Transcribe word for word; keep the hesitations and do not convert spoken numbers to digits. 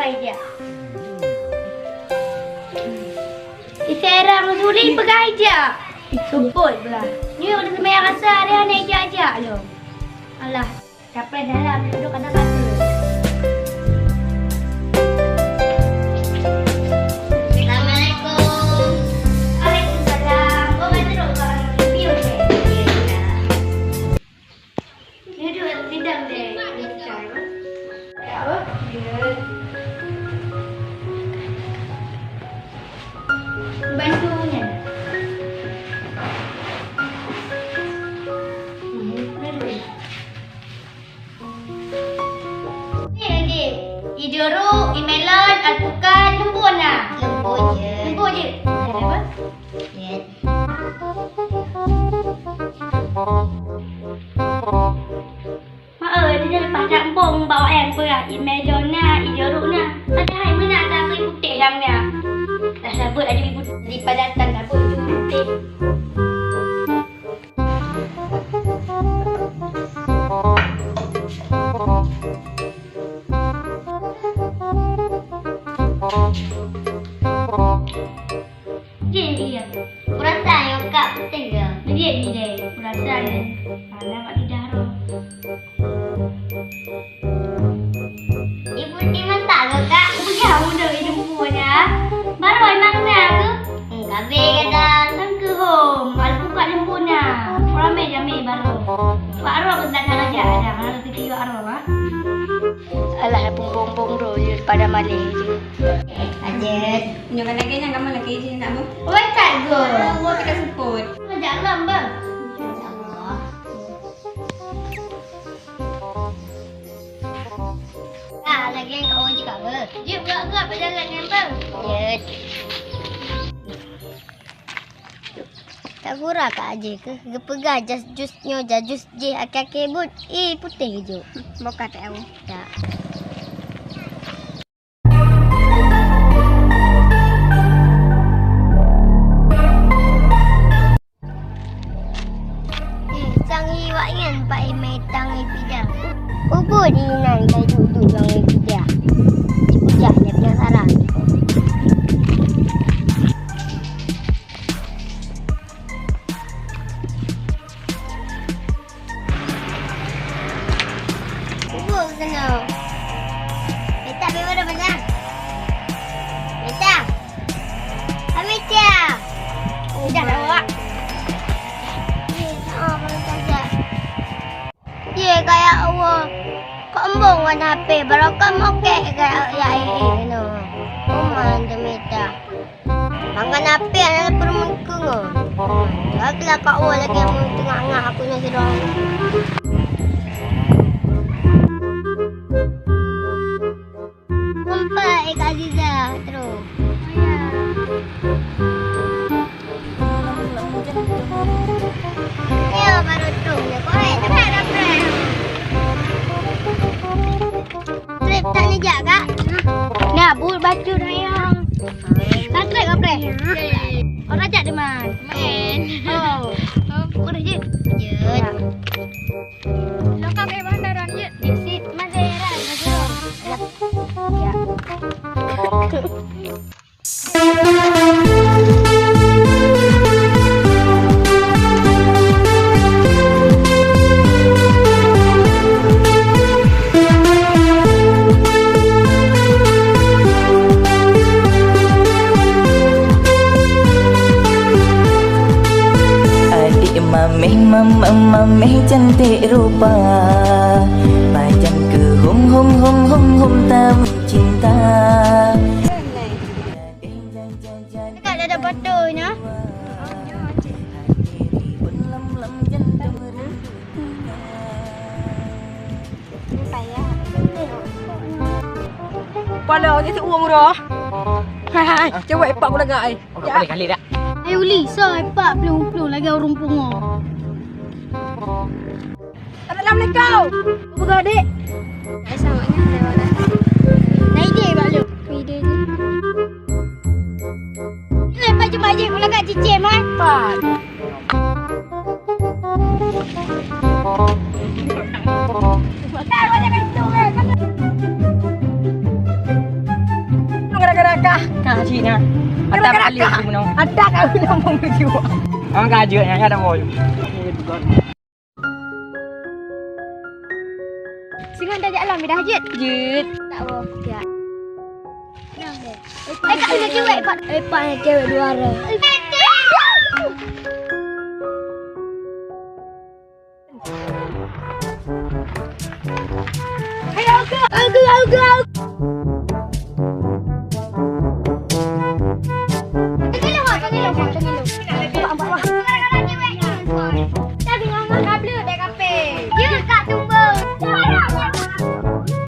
Ijak. Isi air meusuri peugah ijak. Seupôt beulah. Nyoe udah seumayang asar, dia hana ijak-ijak lom. Alah, sampai dalam duduk ada batu. Assalamualaikum. Waalaikumsalam. Oh, betul, Bang. Biar saya. Ni dua sidang deh. Apa? Ya. Bantu punya. Hmm, dua-dua. Ni lagi. Ijeruk, imelon, alpukat, lembut nah. Lembut je. Lembut je. Ada apa? Mak, eh, dia lepas nak embong bawa yang berat. Imelon na, ijeruk na. Padahai meunan dah beri putih dang na. Dah sabut aju ibu. Di padatan dah beri putih. Jih, iya. Kurasa nyoe, Kak, putih ke? Jih, jih, deh. Kurasa, ya. Mana Kak Didah roh? Ibu Ti masak ke, Kak? Peugah muda hidup punya. Baru emang na ke? Hmm, kabe kada. Tangke hom, alpukat jemput na. Ramai jamé baru. Pak Roh ke tak ada aja, ada. Mana rezeki Pak Roh, ha? Alah, bumbong-bumbong roh, pada malih je. Ajet. Nyoe kan lagi nak kamu lagi je nak bu. Oi, tak go. Oh, kita support. Jangan, Bang. InsyaAllah. Ah, lagi yang kau je kat ber. Jeuet gerak-gerak berjalan nyan, Bang. Jeuet. Tak gura Kak Ajih keuh geupeugah jas jus nyoe jajus jih akhé-akhé buet, ih, putéh geujok. Boka tak tahu. Tak. Eh, sang iwak nyan pak imai tang ipida. Ubit inan kai dudu nyang ipida. Ipida nya penasaran. Ibu kena. Minta bebas dah banyak. Minta. Amita. Dah dah awak. Ye, oh, baru saja. Ye, kayak Allah. Kok embong wan H P, barokah mokek kayak ya eh eh no. Oman demita. Makan api ada permen kengah. Lagi lah kak Wal lagi yang tengah-tengah aku nyoe sidroe. Umpat, eh, Kak Aziza, terus. Ya, baru tu. Ya, kau, eh, cepat dah, Pres. Trip tak ni jak, Kak? Nah, but baju dah yang. Kak Trip, Kak Trip. Orang jak di mana? Main. Oh. Oh, udah je. Jut. Lokal kayak mana, Ron? Yuk. Di sit, Mas, ya, Ron. Ya. Ya. Adik mameh, mamam mameh cantik rupa. Pajan keu hum, hum, hum, hum, hum, tamu cinta. Dekat ada fotonya. Pala dia tu uang roh. Hai, hai, cewek pak pula gak ai. Oh, tak boleh kali dah. Ai uli, so ai pak plueng-plueng lagi urung pungo. Assalamualaikum. Buka dek. Ai sama nya lewat dah. Nai dia bak lu. Video dia. Ni lepas cuma je pula kat cicim, hai. Pat. Ka cit na. Ada balik aku meunoe. Ada kat aku nak mau menuju. Ang ka jeuet nyan, ada boy. Singoh dah jalan dah jeuet. Jeuet. Tak apa. Ya. Eh, kat sana cewek, Pak. Eh, Pak, yang cewek dua orang. Ayo, go, go, go, go.